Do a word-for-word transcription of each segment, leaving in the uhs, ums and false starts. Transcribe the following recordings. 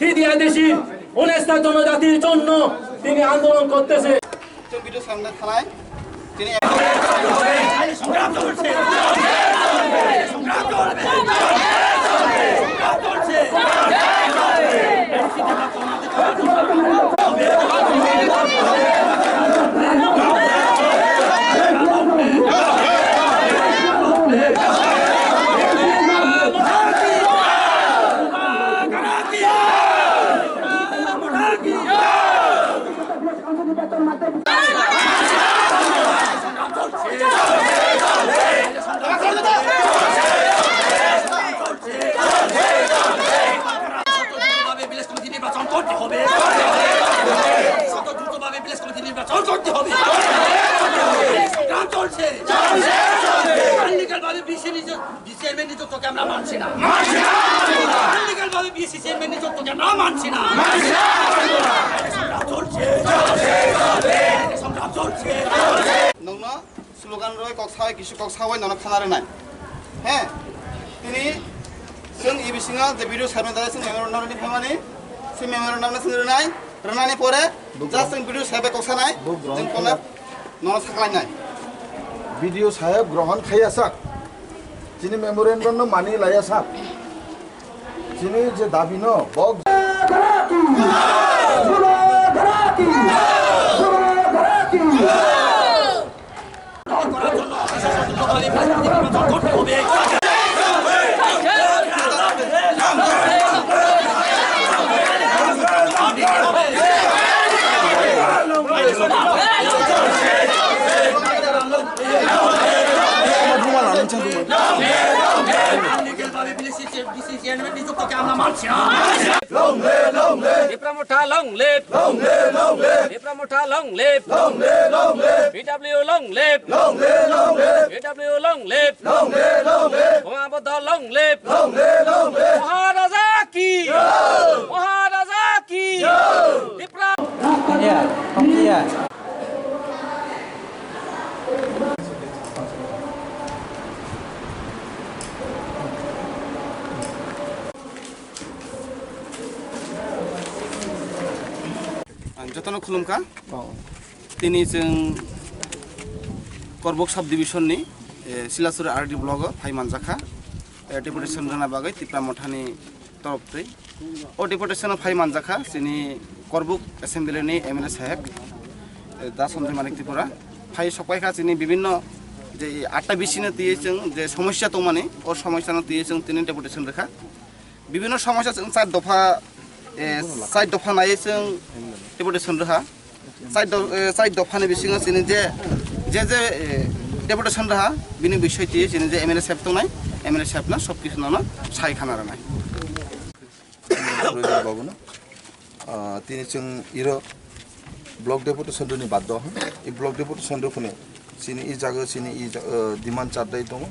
টিডিআইডিসি উনিশটা জনজাতির জন্য তিনি আন্দোলন করতেছে। ভিডিও সামনে থানায় তিনি Nongno slogan roi kok sawi kisu kok sawi nono khana rwnai. He? Tini chwng e bisingo je video saimani dai chwng memorandum rwni phaimani, se memorandum no chwng rwnai, rwnani pore just chwng video saibai kok sanai, chwng kono nono saklainai. Video saheb grohon khaiya sak. Chini memorandum no mani laiya sak. Chini je dabi no bok Long live, long live. Tipra Motha long live. Long live, long live. Tipra Motha long live. Long live, long live. P W long live. Long live, long live. P W long live. Long live, long live. Buma Buddha long live. Long live, long live. Maharaja ki. Jai. Maharaja ki. Jai. Tipra. Iya, iya. Ang jotono khulumkha. Oh. Tini chwng Korbuk sub division ni, eh, Silasuri R D block o phai manjakha. Eh, deputation rwna bagwi Tipra Mothani torop twi. O deputation o phai manjakha chini Korbuk assembly ni M L A saheb, eh, Da Sanjoy Manik Tripura. Phai sokpaikha chini bibinno je atta B C no twiwi chwng je somosya tongmani, o somosya no twiwi chwng tini deputation rwkha. Bibinno somosya chwng char dopha, eh, char dopha naiwi chwng deputation rwkha. Char do-, eh, char dophani bisingo chini je, je, je, eh, deputation rwkha, bini bisoi twiwi chini je M L A saheb tongnai, M L A saheb no sob kisu nono sai khana rwnai. Rajat Babu no, ah, tini chwng iro block deputation rwni baddo ha. I block deputation rwphano chini i jaga chini i ja-, ah, demand chardai tongo.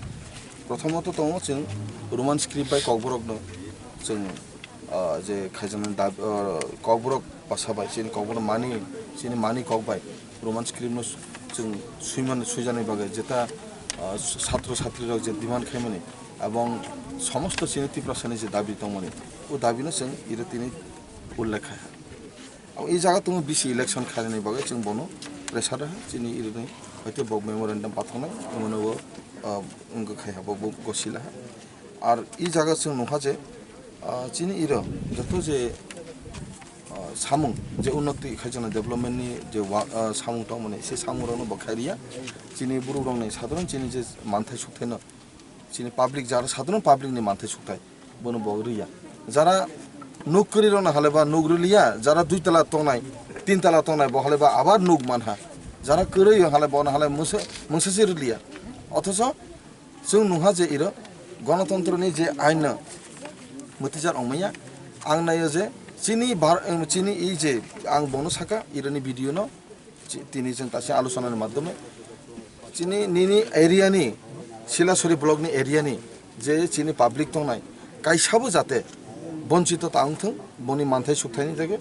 Prothomoto tongo chwng Roman script bai Kokborok no chwng, ah, je khaijaknai dab-, ah, Kokborok basa bai chini Kokborok mani, chini mani kok bai Roman script no chwng suimani, suijaknai bagwi jeta, ah, satro satri rok je demand khaimani, Ebong somosto chini Tiprasani je dabi tongmani, o dabino chwng iro tini ullekh kha. Abo e jaga tongo bisi election khainani bagwi chwng bono pressure rwha, chini irini hoite bo memorandum pathangnai, omono o, ah, wngkha khai ha, bo, bo gosila ha. Ar e jaga chwng nukha je, ah, chini iro joto je, ah, Samung je unnoti khaijaknai development ni je wa-, ah, samung tongmani se samung rokno bo khairiya. Chini borok rokni sadharon chini je manthai sukthai no chini public jara sadharon public ni manthai sukthai bono bo riya. Jara nuk kwrwi rokno hale ba nuk rwliya, jara dui tala tongnai, tin tala tongnai bo hale ba abar nuk manha. Jara kwrwi hale bono hale mungsa, mungsa se rwliya. Othoso chwng nungha je iro gonotontro ni je ain no mwtwijar ongmaya. Ang naio je chini bar-, chini i je ang bono saka iro ni video no chi-, tini chwng tasi alochona ni madhyome chini nini area ni Silasori block ni area ni je chini public tongnai kaisa bo jate bonchito ta wngthung, boni manthai sukthai ni jagwi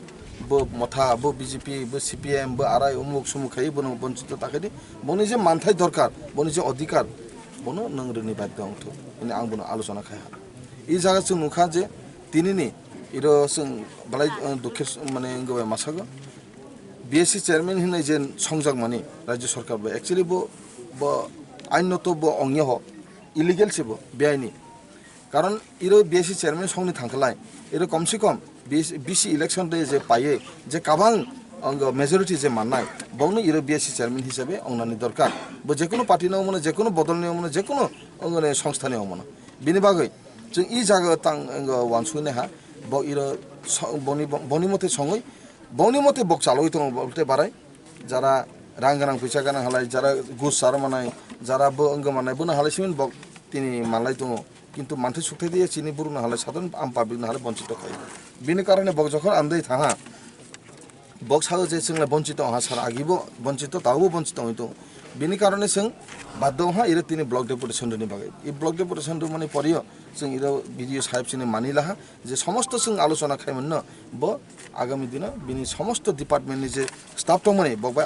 bo motha, bo B J P, bo C P M, bo arai umuk sumuk khai bono bonchito ta khaidi, boni je manthai dorkar, boni je odhikar, bono nwng rwni badhya wngthung hwnwi ang bono alochona khai ha. I jaga chwng nukha je tini ni iro chwng belai, uh, dukhe s-, mane wngwi bai masago. B S C chairman hinwi je songjak mani Rajya Sarkar bai, actually bo, bo ainoto bo ongya ho, illegal se bo, beaini. Karon iro B S C chairman songni thangkhlai, iro komse kom B C, B C election de je paye, je kabang ang majority je mannai, bongno iro B S C chairman hisabe ongnani dorkar. Bo jekono party ni ongmano, jekono bodol ni ongmano, jekono ongmano songstha ni ongmano. Bini bagwi chwng i jaga tang, ang wansuknai ha, bo iro so-, boni, boni mote songwi, boni mote bok chalwi tongo, bo tei barai. Jara rang ganang, pisa ganang halai, jara gus sar manai, jara bo wng manai, bono halai simin bok tini manlai tongo. Kintu manthai sukthai diya chini burukno halai sadharon am public no halai bonchito khai. Bini karone bok jokhon amdai thaha, bok sao je chwngle bonchito ha sar agi bo bonchito, tao bo bonchito wngwi tongo. Bini karone chwng baddo ha iro tini block deputation rwni bagwi. I block deputation rwmani porio chwng iro B D O saheb chini mani laha je somosto chwng alochona khai manno bo agami dino bini somosto department ni je staff tongmani bok bai